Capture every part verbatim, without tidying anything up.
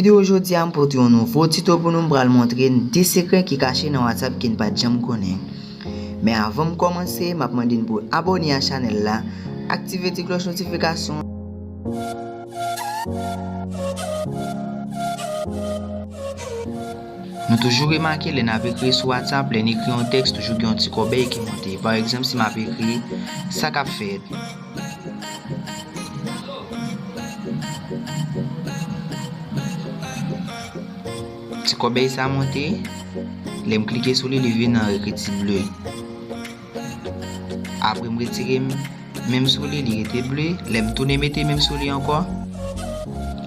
Videyo jodi a, m pote yon nouvo tito pou nou. M pral montre n de sekrè ki kache nan WhatsApp ke n pa t janm konnen. Men avan m kòmanse, m ap mande n pou abòne a chanèl la, aktive ti klòch notifikasyon. Nou toujou remake lè n ap ekri sou WhatsApp, lè n ekri yon tèks, toujou gen yon ti kòbèy ki monte. Pa egzanp, si m ap ekri, "Sa k ap fèt?" Ti kòbèy sa monte, lè m klike sou li, li vin an ekriti ble. Apre m retire m, men m sou li, li rete ble. Lè m tounen mete men m sou li ankò,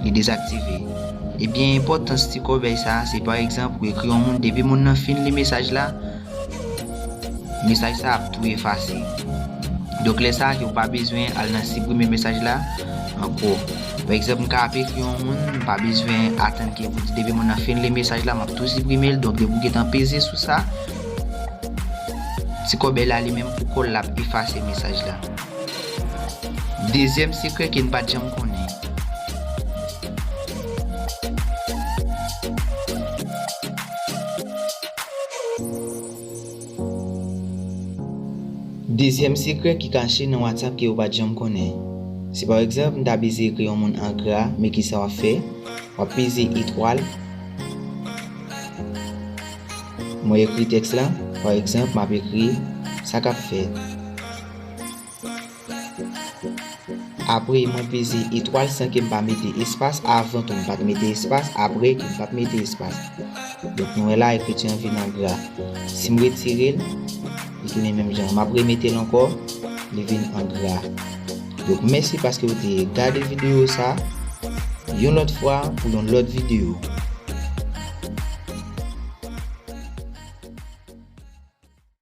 li dezaktive. Ebyen, enpòtans ti kòbèy sa a, se pa egzanp, ou ekri yon moun, depi moun nan fin li mesaj la, mesaj sa ap tou efase. Donk, lè sa a, ke ou pa bezwen al nan siprime mesaj la ankò. Pa egzanp, m ka ap ekri yon moun, m pa bezwen atann ke pou di depi moun nan fin li mesaj la, m ap tou siprime l. Donk, depi ou gentan peze sou sa, ti kòbèy la li menm pou kò l, l ap efase mesaj la. Dezyèm sekrè ke n pa t janm konnen. Dezyèm sekrè ki kache nan WhatsApp ke ou pa t janm konnen. Si pa egzanp, m ta peze ekri yon moun an gra, men kisa w ap fè? W ap peze etwal. Mwen ekri tèks la, pa egzanp, m ap ekri, "Sa k ap fèt?" Apre, mwen peze etwal san ke m pa mete espas. Avan tou, m pa t mete espas. Apre, ke m pa t mete espas. Donk, nou wè la, ekriti an vin an gra. Si m retire l, li tounen menm jan. M ap remete l ankò, li vin an gra. Donk, mèsi paske w te gade videyo sa. Yon lòt fwa, pou yon lòt videyo.